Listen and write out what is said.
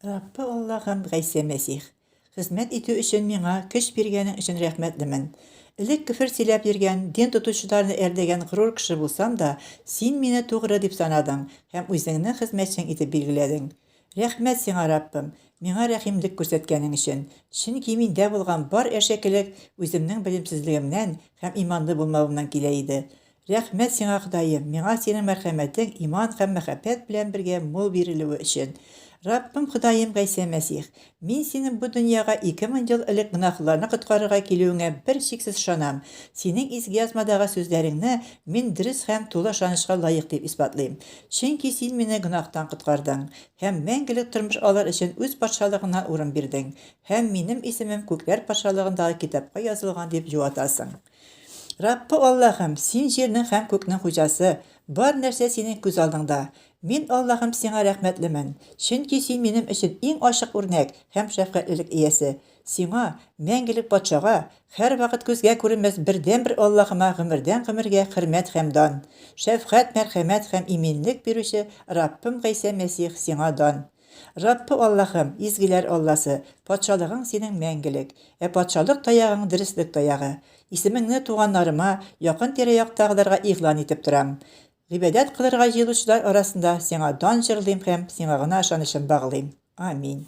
Раббы Аллаһым Гайсә Мәсих, хезмәт итү өчен миңа көч биргәнең өчен рәхмәтлемен. Элек көфер сөйләп йөргән, дин тотучыларны әрләгән горур кеше булсам да, син мине тугры дип санадың һәм үзеңнең хезмәтчең итеп билгеләдең. Рәхмәт сиңа, Раббым, миңа рәхимлек күрсәткәнең өчен, чөнки миндә булган бар әшәкелек үземнең белемсезлегемнән һәм иманлы булмавымнан килә иде. Рәхмәт сиңа, Ходаем, миңа синең мәрхәмәтең иман һәм мәхәббәт белән бергә мул бирелүе өчен. Раббым Ходаем Гайсә Мәсих, мин синең бу дөньяга 2000 ел элек гөнаһлыларны коткарырга килүеңә бер шиксез ышанам. Синең Изге Язмадагы сүзләреңне мин дөрес һәм тулы ышанычка лаек дип исбатлыйм. Чөнки син мине гөнаһтан коткардың һәм мәңгелек тормыш алыр өчен үз Патшалыгыңнан урын бирдең, һәм минем исемем күкләр Патшалыгындагы китапка язылган дип юатасың. Раббы Аллаһым, син җирнең һәм күкнең хуҗасы, бар нәрсә синең күз алдыңда. Мин, Аллаһым, сиңа рәхмәтлемен, чөнки син минем өчен иң ачык үрнәк һәм шәфкатьлелек иясе. Сиңа, мәңгелек Патшага, һәрвакыт күзгә күренмәс бердәнбер Аллаһыма гомердән-гомергә хөрмәт һәм дан. Шәфкать, мәрхәмәт һәм иминлек бирүче Раббым Гайсә Мәсих, сиңа дан. Раббы Аллаһым, изгеләр Алласы, патшалыгың синең мәңгелек, ә патшалык таягың дөреслек таягы. Исемеңне туганнарыма, якын тирә-яктагыларга игълан итеп торам. Гыйбадәт кылырга җыелучылар арасында сиңа дан җырлыйм һәм сиңа гына ышанычым баглыйм. Аминь.